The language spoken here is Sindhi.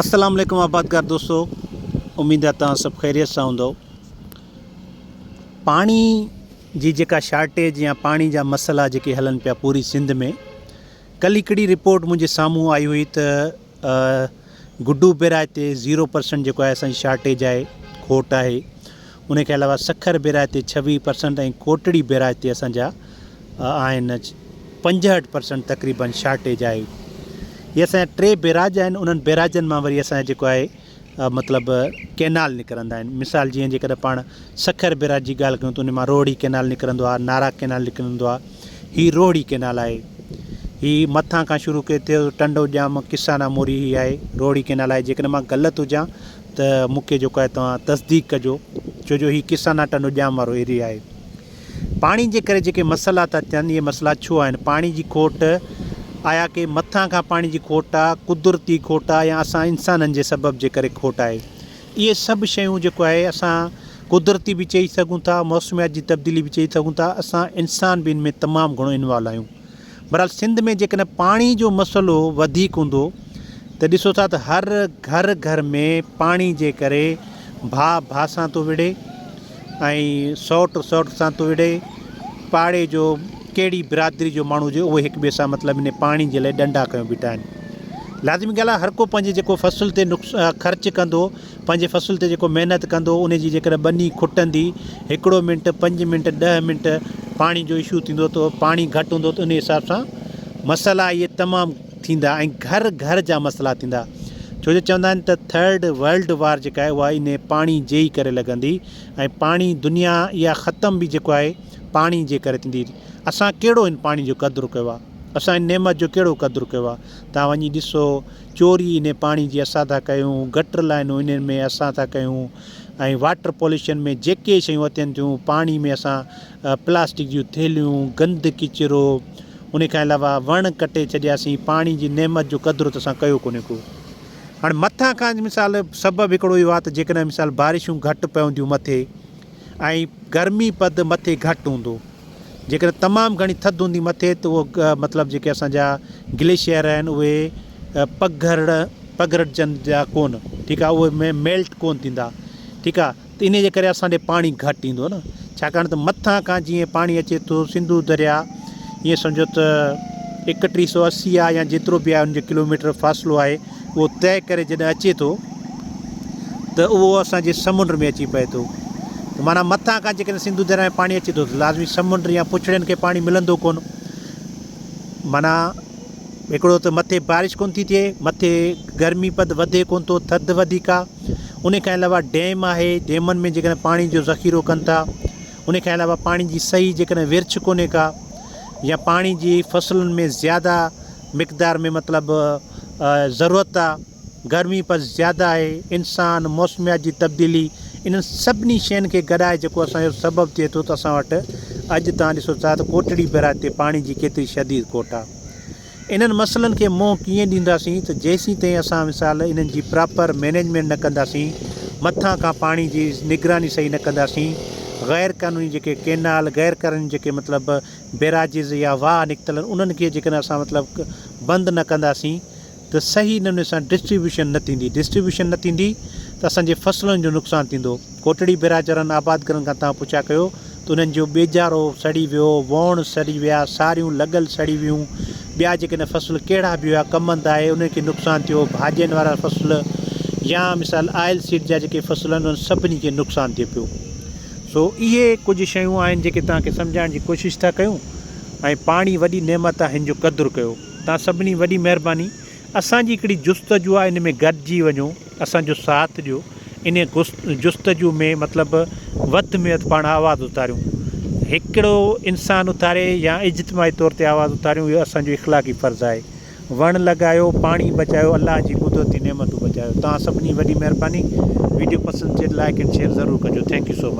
السلام عليڪم آبادگار دوستو اميد آ توهان سڀ خيريت سان هوندو پاڻي جي جيڪا شارٽيج يا پاڻي جا مسئلا جيڪي هلن پيا پوري سنڌ ۾ ڪل هڪڙي رپورٽ منهنجي سامهون آئي هئي ته گڊو بيراج تي زيرو پرسنٽ جيڪو آهي اسان جي شارٽيج آهي کوٽ آهي ان کان علاوه سکر بيراج تي ڇويهه پرسنٽ ۽ ڪوٽڙي بيراج تي اسان جا آهن 65 پرسنٽ تقريبن شارٽيج آهي هي اسان جا ٽي بيراج آهن انهن بيراجن مان وري اسان جا جيڪو آهي مطلب ڪينال نڪرندا آهن مثال جيئن جيڪڏهن پاڻ سکر بيراج جي ڳالهه ڪيون ته ان مان روهڙي ڪينال نڪرندو آهي نارا ڪينال نڪرندو آهي هي روهڙي ڪينال آهي هي مٿان کان شروع ڪيو ٿيو ٽنڊو ڄام ڪسانا موري هي آهي روهڙي ڪينال آهي جيڪڏهن مان غلط هجان ته مون کي جيڪو آهي توهان تصديق ڪجو ڇو جو هي ڪسانا ٽنڊو ڄام وارو ايريا آهي پاڻي جي ڪري جيڪي مسئلا ٿا ٿين اهي مسئلا ڇو آهن؟ پاڻي جي کوٽ آيا ڪي مٿان کان پاڻي جي کوٽ آ، قدرتي کوٽ آ يا اسان انسانن جي سبب جي ڪري کوٽ آهي. اهي سڀ شيون جيڪو آهي اسان قدرتي به چئي سگهون ٿا، موسميات جي تبديلي به چئي سگهون ٿا، اسان انسان به ان ۾ تمام گهڻو انوالو آهيون. بھرحال سنڌ ۾ جيڪڏهن پاڻي جو مسئلو وڌيڪ هوندو ته ڏسو ٿا ته هر گهر گهر ۾ پاڻي جي ڪري ڀاء ڀاء سان ٿو وڙهي ۽ سئوٽ سئوٽ سان ٿو وڙهي پاڙي جو ڪهڙي برادري جو ماڻهو هجي اهي هڪ ٻئي سان مطلب ان پاڻي جي لاء ڏنڊا کنيو بيٺا آهن لازمي ڳالهه آهي هر ڪو پنهنجي جيڪو فصل تي نقص خرچ ڪندو پنهنجي فصل تي جيڪو محنت ڪندو ان جي جيڪڏهن ٻني کٽندي هڪڙو منٽ پنج منٽ ڏهه منٽ پاڻي جو اشو ٿيندو ته پاڻي گهٽ هوندو ته ان حساب سان مسئلا اهي تمام ٿيندا ۽ گهر گهر جا مسئلا ٿيندا ڇو جو چوندا آهن ته ٿرڊ ورلڊ وار جيڪا آهي اها ان پاڻي جي ئي ڪري لڳندي ۽ پاڻي دنيا اها ختم به جيڪو آهي پاڻي جي ڪري ٿيندي اسان ڪهڙو هن پاڻي جو قدر ڪيو آهي اسان هن نعمت جو ڪهڙو قدر ڪيو آهي تان وڃي ڏسو چوري انهي پاڻي جي اسان ٿا ڪيون، گٽر لائنون انهن ۾ اسان ٿا ڪيون ۽ واٽر پوليوشن ۾ جيڪي شيون اچن ٿيون پاڻي ۾ اسان پلاسٽڪ جون ٿيلهيون، گند ڪچرو ان کان علاوه وڻ ڪٽي ڇڏياسين پاڻي جي نعمت جو قدر ته اسان ڪيو ڪونهي ڪو. هاڻي مٿان کان مثال سبب هڪڙو اهو آهي ته جيڪڏهن مثال بارشون گهٽ پونديون مٿي ۽ گرمي پد مٿي گهٽ هوندو جيڪڏهن تمام گهڻي ٿڌ هوندي مٿي ته اهو مطلب جيڪي اسان جا گليشيئر آهن اهي پگهرڙ پگهرجندا ڪونه ٺيڪ آهي اهي ميلٽ ڪونه ٿيندا ٺيڪ آهي ته انهي جي ڪري اسان ڏي پاڻي گهٽ ايندو نه ڇاڪاڻ ته مٿان کان جيئن پاڻي اچي ٿو سنڌو دريا ائين سمجهو ته ايڪٽيهه سو اسي آهي يا جيترو به آهي ان جو ڪلوميٽر فاصلو آهي اهو طئي ڪري جڏهن اچي ٿو ته اهو اسان جي سمنڊ ۾ اچي پئي ٿو ته معنيٰ مٿان کان جيڪڏهن سنڌو درياء ۾ پاڻي اچي ٿو ته لازمي سمنڊ يا پڇڙين کي پاڻي ملندو ڪونه معنيٰ هڪڙو ته مٿي بارش ڪونه ٿي ٿئي مٿي گرمي پد وڌي ڪونه ٿو ٿڌ وڌيڪ آهي ان کان علاوه ڊيم آهي ڊيمن ۾ جيڪڏهن پاڻي جو ذخيرو ڪن ٿا ان کان علاوه پاڻي جي صحيح جيڪڏهن ورڇ ڪونهي ڪا يا پاڻي جي فصلن ۾ زياده مقدار ۾ مطلب ضرورت آ، گرمي پز زياده آهي، انسان، موسميات جي تبديلي انهن سڀني شين کي گڏائي جيڪو اسان جو سبب ٿئي ٿو ته اسان وٽ اڄ توهان ڏسو ٿا ته ڪوٽڙي بئراج تي پاڻي جي ڪيتري شديد کوٽ آ. انهن مسئلن کي منهن ڪيئن ڏينداسين ته جيسين تائين اسان مثال انهن جي پراپر مينيجمينٽ نه ڪنداسين، مٿان کان پاڻي جي نگراني صحيح نه ڪنداسين، غير قانوني جيڪي ڪينال، غير قانوني جيڪي مطلب بيراجز يا واهه نڪتل آهن انهن کي جيڪڏهن اسان مطلب بند نه ڪنداسين ته صحيح نموني سان ڊسٽريبيوشن نه ٿيندي ڊسٽريبيوشن نه ٿيندي ته اسان جي فصلن جو نقصان ٿيندو ڪوٽڙي بيراج وارن آبادگارن کان توهان پڇا ڪيو ته انهن جو ٻيجارو سڙي ويو ووڻ سڙي ويا ساريون لڳل سڙي ويون ٻيا جيڪڏهن فصل ڪهڙا به هيا ڪمند آهي انهن کي نقصان ٿيو ڀاڄين وارا فصل يا مثال آئل سيڊ جا جيڪي فصل آهن انهن سڀني کي نقصان ٿئي پيو سو اهي ڪجهه شيون آهن جيڪي توهان کي سمجهائڻ جي ڪوشش ٿا ڪيون ۽ پاڻي وڏي نعمت آهي هن جو قدر ڪيو توهان سڀني وڏي مهرباني اسان جي هڪڙي جستجو آهي ان ۾ گڏجي وڃو اسان جو ساٿ ڏيو ان جستجو ۾ مطلب وڌ ۾ وڌ پاڻ آواز اٿاريون هڪڙو انسان اٿاري يا اجتماعي طور تي آواز اٿاريون اهو اسان جو اخلاقي فرض آهي وڻ لڳايو پاڻي بچايو الله جي قدرتي نعمتون بچايو توهان سڀني وڏي مهرباني ويڊيو پسند اچي ته لائڪ اينڊ شيئر ضرور ڪجو thank you so much.